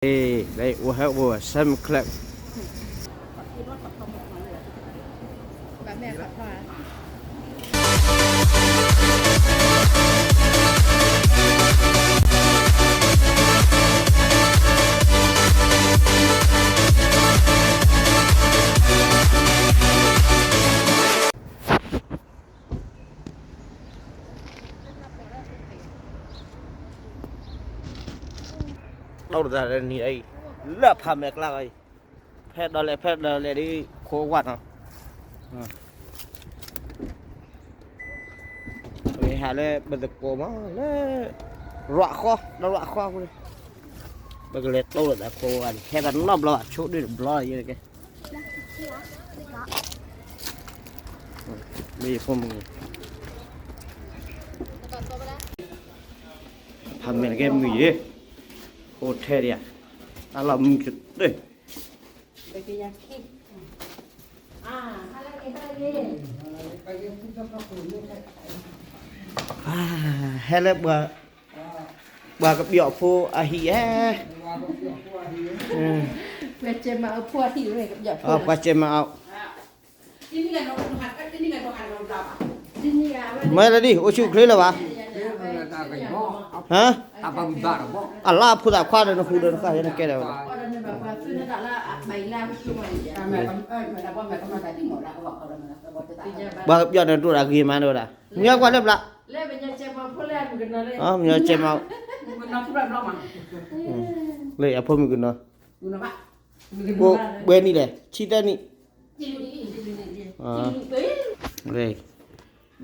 Hey, they will help with some clip. ဒီးတၢ်နံၤအံၤ လၢဖးမဲာ်ကျါအံၤ ဖဲဒီးလဲၣ် ဖဲဒီးလဲၣ်ဒ် ခိဝါနီၤ ဝဲဟးလၢပသကိးမးလၢ ရၣ်ဃီ ဒီးရၣ်ဃီအဃိန့ၣ် ပကလဲၤတိၢ်လိာ်သးခိဝါန့ၣ် ဟဲဘၣ်နီတဘျီဘၣ် ဆိဒုတဘျီယဲၢ်ကဲ မ့ၢ်ယဖိမုၣ် ဖးမဲာ်ကဲမုၢ်ယဲၢ် ဟိုထဲဒ်ဧါ အလီၤမုၢ်ကတၢၢ် ဟဲလၢပှၤ ပှၤကပျီၤဖိအဟံၣ်ဧါ ပှၤကဲမၤအီၤ မ့ၢ်လၢဒ် အိၣ်ဆူၣ်အိၣ်ချ့လၢၤဘၣ် ဟါ အလါဖိသၣ်ခွါဒီး နဃုဒီးနဃၣ် ယဲနကဲဒီးဝဲဒၣ် ပှၤကပျီၤန့ၣ်ဒိၣ်ဒၣ်ဂ့ၤမးန့ၣ်ဝဲဒၣ် မ့ၢ်ကွၢ်လၢဘျး မညီကဲမး လၢအဖိမုၣ်ကနီၤ ဘှဲနံၣ်လဲၣ် ဆံသၢနံၣ်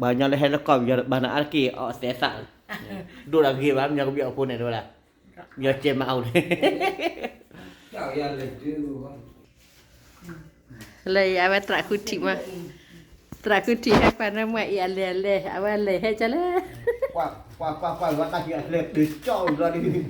ပှၤကညီလၢဟဲလၢကီၢ်ပယီၤဘၣ်နၤအါတက့ၢ်အီၤအသဲသၣ် ဒိၣ်ဒၣ်ဂ့ၤဘၣ် မညီကဘျီအဖိန့ၣ်တဝဲဒၣ် မညီကဲမးအီၤန့ၣ် လၢယအဝဲသရၣ်ဃုထံၣ်မး သရၣ်ဃုထံၣ်ဟဲပှၤနၢမွဲအံၤအလဲၤအလဲၤ အဝဲလဲၤဟဲကလဲၣ် ကွၢ်ကွၢ်ကွၢ်ကွၢ် ဝဲတၢ်က့ၤအလဲၤတုၤကၠီၣ်လီၤဒ်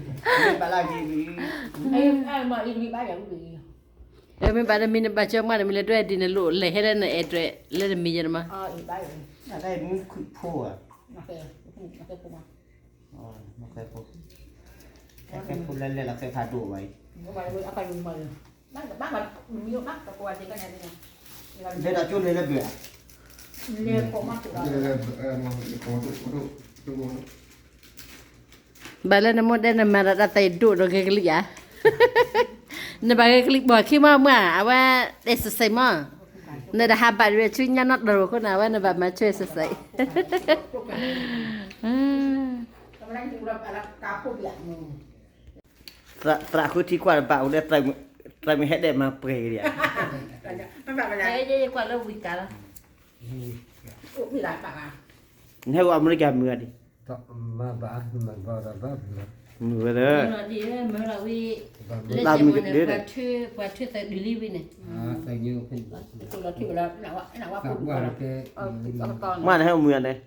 မ့ၢ်ဘၣ်လၢက့ၤ မ့ၢ်ဘၣ်လၢမ့ၢ်နဘၣ်ကၢမးန့ၣ် မ့ၢ်လဲၤဒွဲၣ်ဒ်န့ၣ်လိၣ်လဲၤဟဲလၢနအဲၣ်ဒွဲၣ်လၢနမံၤယဲၢ်နမး မုၢ်ခုၣ်ဖိဧါ မုၢ်ခဲဖိ ခဲဖိလၢလဲၣ်လီၤခဲဖးဒိၣ်ဝဲအံၤ ဘဲဒၣ်ကၠိလဲၤလၢဘၢၣ်ဧါ ဘၣ်လၢနမိၢ်ဒဲနမၤဒီးတၢ်သးဒိၣ်ဒီးဂဲၤကလံၣ်ဧါ နဘၣ်ဂဲၤကလံၣ်ဘီၣ်ခံမးမး အဝဲ exercise မး နဒီးဟးဘၣ်ဒ်ဆူညါနီၢ်တီၢ်ခိၣ်နၤ အဝဲနဘၣ်မၤဆူ exercise သရၣ်ဃုထံကွၢ်တဘၣ်အိၣ်လၢ သရၣ်မုၢ်ဟဲဒဲးမၤပှဲၤက့ၤဧါ ယကွၢ်လၢဝံၤကါလီၤ နဟဲဝဲအမဲရကၤမုၢ်ဂၤ မုၢ်ဝဲလၢ လၢမုၢ်ကဒဲးဒီး ပှၤထုသးဒုးလံဝံၤန့ၣ် မ့ၢ်နဟဲအိၣ်မုၢ်ဂၤန့ၣ်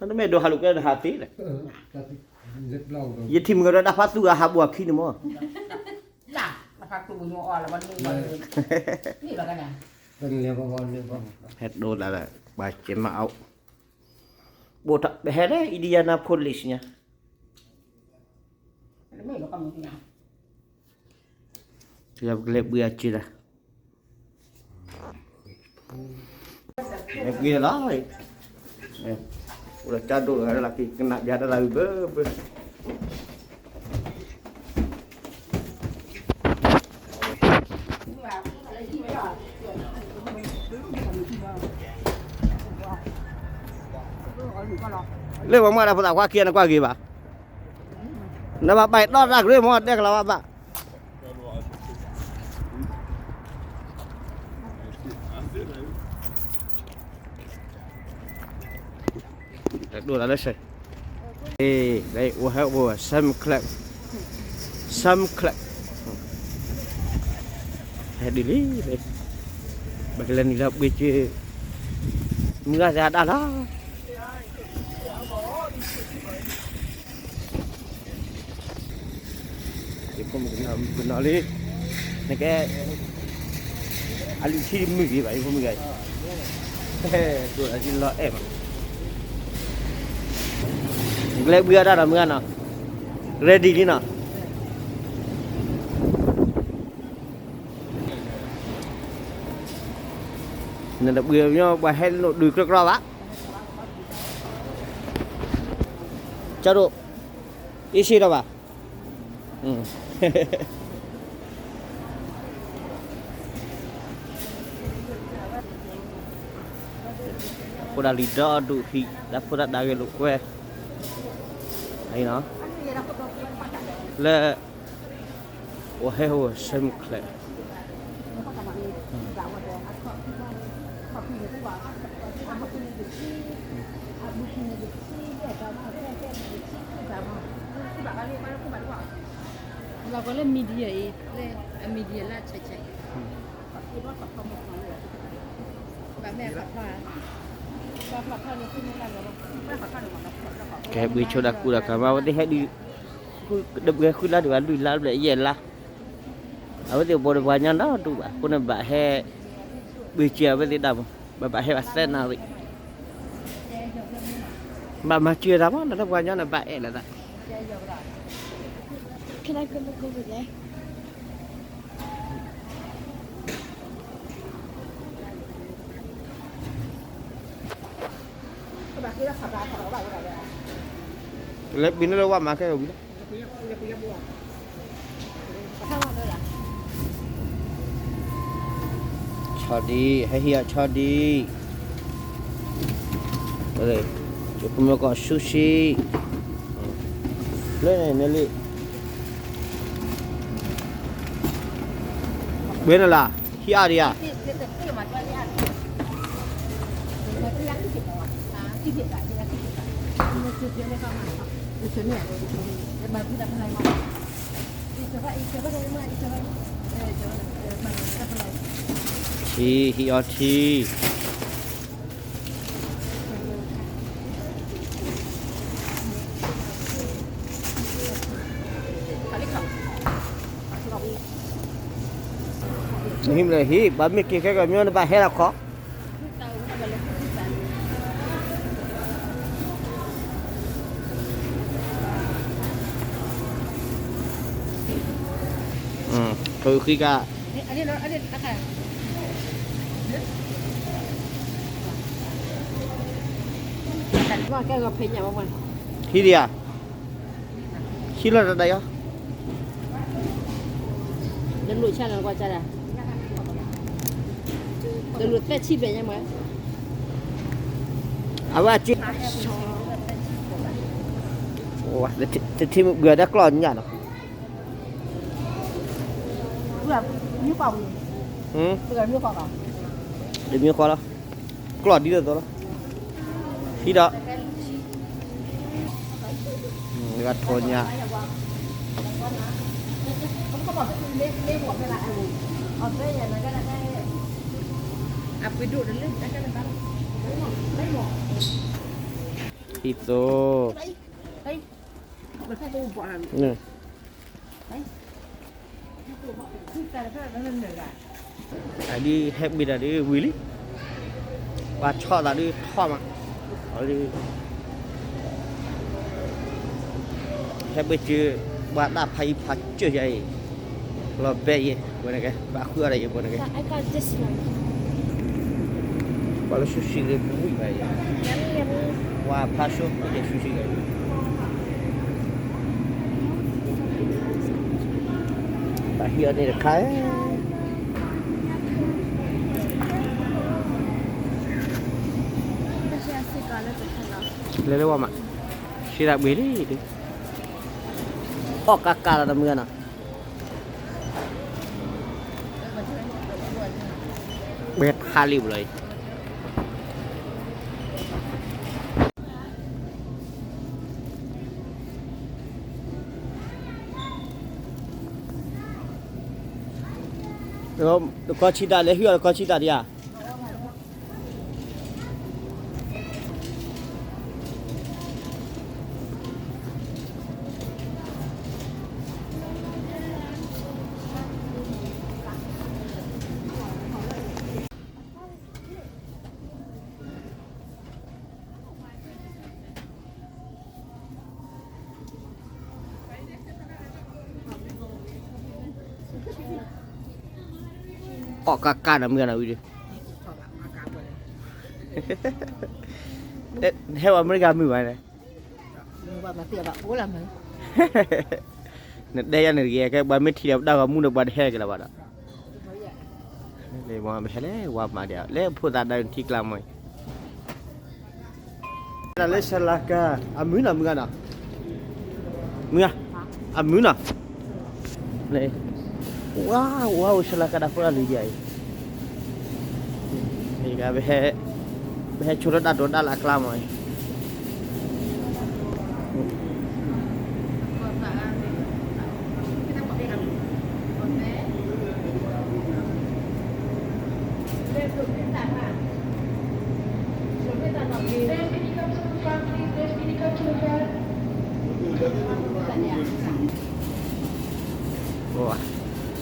တမ့ၢ်ဒိးဟးလိာ်ကွဲဒီးဟးသ့လဲၣ် ယထံၣ်မုၢ်ဂၤဒီးတၢ်ဖးသူၣ်ဂၤဟးဘိးအခံန့ၣ်မး ဟဲဒိလၢ ပှၤကဲမးအီၤ ဘိးထီၣ်ပဟဲလၢ Indianapolis ညါ ပကလဲၤဘှံးအစ့လီၤ လဲၤဘှံးလီၤ အိၣ်ဒီးကၠီဒိၣ်လီၤ ကနၣ်ဘၣ်တၢ်လၢဝံၤဘၢဘၢ လၢပှၤမၤတၢ်ဖိသၣ်ခွါခံဂၤနကွၢ်ဂ့ၤဘၣ် နဘၣ်ဘၣ်တီတၢ်ကရၢမ့ၢ်တဲကလီၤဘၣ်ဘၣ် တဒိၣ်တၢ်လၢစဲး Hey, they will help with some clip. Some clip. ဟဲဒ်လံ ပကလဲၤနုာ်လီၤပှ့ၤက့ၤ မုၢ်ဂၤသဲးအတၢ်လီၤ ယဖိမုၣ်ကနီၤလံ နကဲ အလုၢ်ထံမုၢ်ဂ့ၤဘၣ် ယဖိမုၣ်ဂၤအံၤ ဒိၣ်လီၤလီၤအဲၣ်ဘၣ် ကျဲဘှံးအတၢ်နီၤမုၢ်ဂၤနီၤ, ready လံနီၤ, နတဘှံးညီ ပှၤဟဲလိာ်ဒုးကြၢကြၢဘၣ်, ကၠီဒိၣ်, အ့ၣ်စ့ဒီးဘၣ် ဖိဒၣ်လံၤဒီဒူၣ်ဟံၣ် လၢဖိသၣ်ဒါဂဲၤလိာ်ကွဲ လၢ အိၣ်ဟဲအိၣ်ဆၢမုၢ်ချဲး လီၤကီးလၢ media အံၤ လၢအ media လၢဆဲးဆဲး ဘၣ်မ့ၢ်အခီၣ်ထီၣ် ကဟဲဘှံးဆိဒၣ်ကူဒၣ်ကၤမး အဝဲသ့ၣ်ဟဲဒုး ဃု တဘှံးဃုလါဒံးဘၣ် လွံၢ်လါဘျဲၣ်ယဲၢ်လါ, အဝဲသ့ၣ်ဘီဒီးပှၤကညီဒီဒူၣ်ဘၣ် အဃိန့ၣ်ဘၣ်ဟဲ ဘှံးစၢၤအဝဲသ့ၣ်တၢ်မး ဘၣ်ဘၣ်ဟဲဘၣ်သၢနၣ်ရံၣ် ဘၣ်မၤစၢၤတၢ်မး နတၢ်ပှၤကညီန့ၣ် ဘၣ်အဲၣ်လီၤသး Can I go look over there? လၢဘံၤန့ၣ်လၢဝဲမၤခဲအံၤဝံၤလီၤ ဆီဒံး ဟဲဟံးအီၤဆီဒံး, ယဖိမုၣ်ကီၢ်ဆူၣ်ဆံး, လၢန့ၣ်န့ၣ်လံ, ဘှဲနလၢ, ဟံးအါဒံးဧါ. ထံ ဟံးအီၤထံ. နဟံးမ့ၢ်ဟံး ဘၣ်မ့ၢ်က့ၤခဲကမျီနဘၣ်ဟဲလီၤခီ ထိၣ်ဃံက, ဟံးဒံးဧါ, ဟံးလီၤတဒၣ်အီၤ, တလိၣ်ဆၣ်လီၤကွၢ်ကၢ်ဒၣ်, တလိၣ်သၢဆံဘျဲၣ်ညါမး, အဝဲအက့, တထံၣ်မုၢ်ဘှံးအီၤဒၣ်ကျီၢ်ညၣ်နီၤ တမံၤဃီလီၤ, ကျီၢ်ဒ်သိးသိးလီၤ, ဟံးဒီး, ဂၤထိးညါ, အပှ့ၤဒိၣ်တလၢ, ဟံးသိး, အဒုးဟဲဘှံးတၢ်ဒုးဝံၤလံ, ပှၤဆီၣ်သးဒုးထီၣ်မး, အဒုး ဟဲဘှံးစၢၤ, ပှၤတၢ်ဖးယံၤဖးစၢၢ်ယၤအံၤ, လီၤဘဲယဲၢ်, ပှၤနကဲ ဘၣ်ဃုအီၣ်ဒၣ်ယဲၢ် ပှၤနကဲ, ပှၤလၢဆူၣ်ဆံးက့ၤပူၤဝံၤဘၣ်ယဲၢ်, ပှၤဖးဆိက့ၤဆူၣ်ဆံးက့ၤ, ဘၣ်ဟံးအီၤန့ၣ်တခါ, လဲၤလၢဝဲမး, ဆံးဒၣ်ဘှံးလံဒုး, အီၣ်ကးကးလီၤတမုၢ်ဂၤနီၤ ဝဲဖးလံဘျီအံၤ, တကီၢ်ဆံးတၢ်လဲၤဟံးအီၤတကီၢ်ဆံးတၢ်ဒံးဧါ. တ အီၣ်ကါကါဒီးမုၢ်ဂၤနီၤဝံၤဒီး, ဟဲဝဲအမဲရကၤမုာ်ဘၣ်န့ၣ်, နတဲယၤန့ၣ်တဂ့ၤ ကဲပှၤမ့ၢ်ထံၣ်ဒီးပတၢ်ဂီၤမူဒီးပှၤတဟဲက့ၤလီၤဘၣ်ဒီး, ပဟဲလဲၣ်ဝါမၤဒံး လၢဖိသၣ်ဒါထံကျါမီၤအံၤ လၢ Sri Lanka အမုာ်နီၤ မုၢ်ဂၤနီၤ, မုၢ်ဂၤ, အမုာ်နီၤ, ဝါ, ဝါအိၣ် Sri Lanka တၢ်ဖိတၢ်လံၤဒံးအံၤ, ပဟဲ, ပဟဲဆိလၢတၢ်ဒိးတၢ်လၢအကျါမီၤအံၤ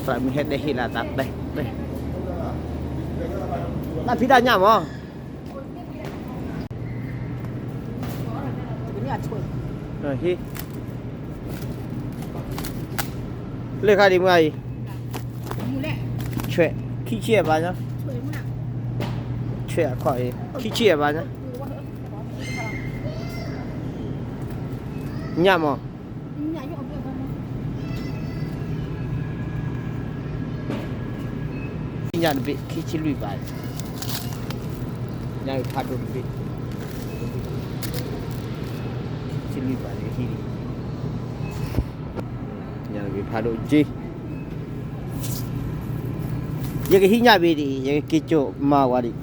သရၣ်မုၣ်ဟဲတဲဟ့ၣ်လၢသးပဲ, တၢ်ဖံးတၢ်ညၣ်မီၤ, ဟ့ၣ်, လၢခါဒံးမုၢ်အံၤ, ဆွဲ, ခံဆံအဘၣ်ညါ, ဆွဲအခီၣ်အံၤ ခံဆံအဘၣ်ညါ, ညၣ်မီၤ ညၣ်တဘ့ၣ် ခံဆံလွံၢ်ဘၣ်, ညၣ်ဖးဒိၣ်တဘ့ၣ်, ခံဆံလွံၢ်ဘၣ်န့ၣ်ဟံၣ်လံ, ညၣ်တဘ့ၣ်ဖးဒိၣ်က့, ယကဟံးညၣ်ဘ့ၣ်ဒံး ယကက့ၤစိာ်မၤဝဲဒံး,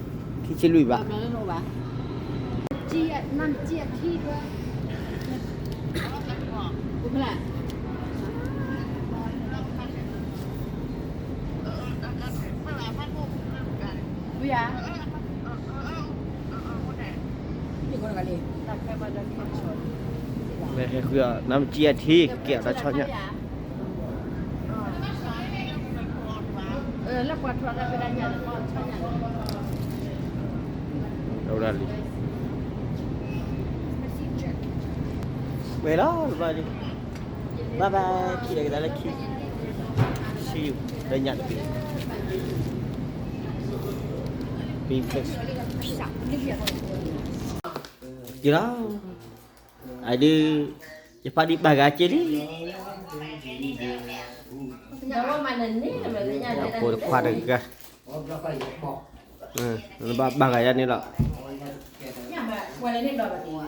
ခံဆံလွံၢ်ဘၣ်, မ့ၢ်ဟဲဃုအီၤ နမ့ၢ်ကံအထံ ကကဲအီၤတၢ်ဆီညၣ်, လၢပှၤထီၣ်တၢ်ဖဲဒၣ်ညၣ်လၢပှၤဆီညၣ်လီၤ, ဝဲဒၣ်လံ, ဝဲလီၤ ဘၣ်လံ, ဘၣ်ဘၣ် ခံဒီးကဒါလၢခံ, ဆံ, လၢညၣ်တဘ့ၣ်, ပ့ဖဲ, ယလီၤ, အဒုး, ယဖးဒံးဘၣ်ဂၤက့လံ, ဖိတခွါတဂၤ, ဘၣ်ဂၤယၤန့ၣ်လီၤ, ဘၣ်ဂၤယၤန့ၣ်လီၤ.